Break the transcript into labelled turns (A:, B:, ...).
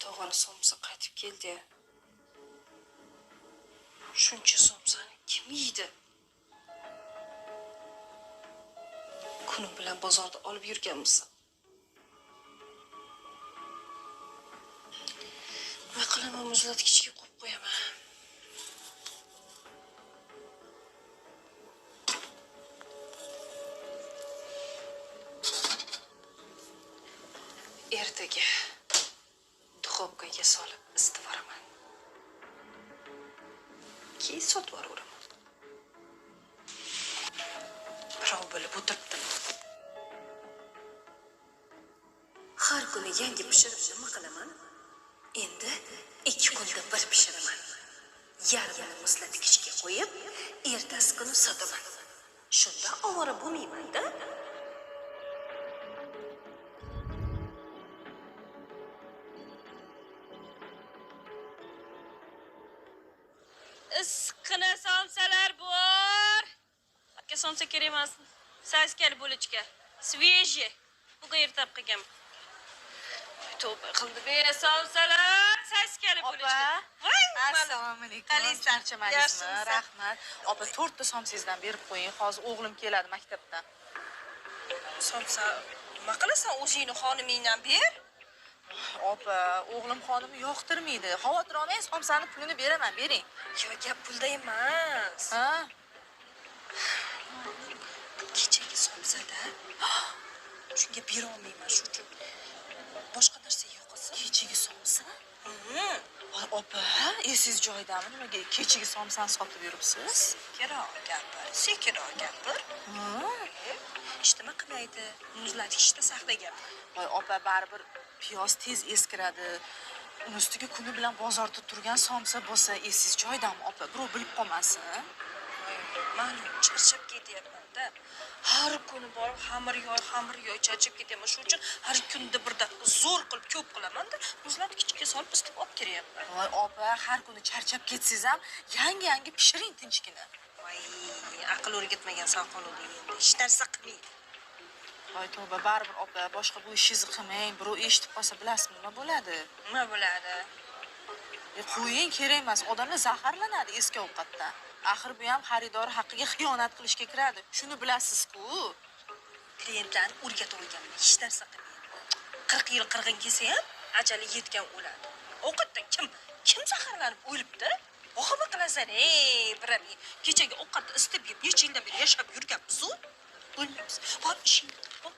A: Tog'ani somsa qaytib keldi. Shuncha somsani kim yeydi? Kuni bilan bozorda olib yurganmisan. Nima qilaman, muzlatgichga qo'yib qo'yaman. Ertaga duxovkaga solib isitib yuboraman. Keyin sotib yuboraman. Birov bilib o'tiribdimi? Har kuni yangi pishirib nima qilaman? Endi 2 kunda bir pishiraman. Yarmini muzlatgichga qo'yib, ertasi kuni sotaman. Shunda ovora bo'lmayman-da. Issiqqina somsalar bor. Aka somsa kerak emas. Saskali bo'lichka. Svejiy. Bugun ertab qilganman. Tavba qildi be somsalar, saskali bo'lichka. Voy,
B: assalomu alaykum.
A: Qalaysiz?
B: Charchamadingizmi? Rahmat. Opa, 4 ta somsangizdan berib qo'ying. Hozir o'g'lim keladi maktabdan.
A: Somsa nima qilasan, o'zingni xonimingdan ber.
B: Opa, o'g'lim xonimni yoqtirmaydi. Xavotir olmang, somsani pulini beraman, bering.
A: Yo'q, gap pulda emas.
B: Ha?
A: Kechagi somsada shunga bera olmayman, shu uchun boshqa narsa yo'qolsa.
B: Kechagi somsa? Voy opa, esingiz joyidami? Nimaga kechagi somsani sotib yuribsiz?
A: Sekinroq gapir, sekinroq gapir. Hech nima qilmaydi, muzlatgichda saqlagan.
B: Voy opa, baribir piyoz tez eskiradi. Uni ustiga kuni bilan bozorda turgan somsa bo'lsa, esingiz joyidami opa? Birov bilib qolmasin.
A: Ma'lum, charchab ketyapman-da. Har kuni borib xamir yoy, xamir yoy, charchab ketyapman. Shuning uchun har kunda bir daqiqa zo'r qilib ko'p qilaman-da, muzlatgichga solib isitib olib kiryapman.
B: Voy opa, har kuni charchab ketsangiz ham yangi-yangi pishiring tinchgina.
A: Voy, aql o'rgatmagan soqolli endi hech narsa qilmaydi.
B: Voy tavba, baribir opa, boshqa bu ishingizni qilmang. Birov eshitib qolsa bilasizmi nima bo'ladi?
A: Nima bo'ladi?
B: Qo'ying, kerak emas. Odamlar zaharlanadi eski ovqatdan. Axir bu ham xaridor haqqiga xiyonat qilishga kiradi. Shuni bilasiz-ku.
A: Klientlarni o'rgatib olganman, hech narsa qilmaydi. 40 yil qirg'in kelsa ham ajali yetgan o'ladi. Ovqatdan kim zaharlanib o'libdi? Vahima qilasan, ey, biram kechagi ovqatni isitib yeb necha yildan beri yashab yurganmiz-u. O'lmaymiz. Bor ishingni qil, bor.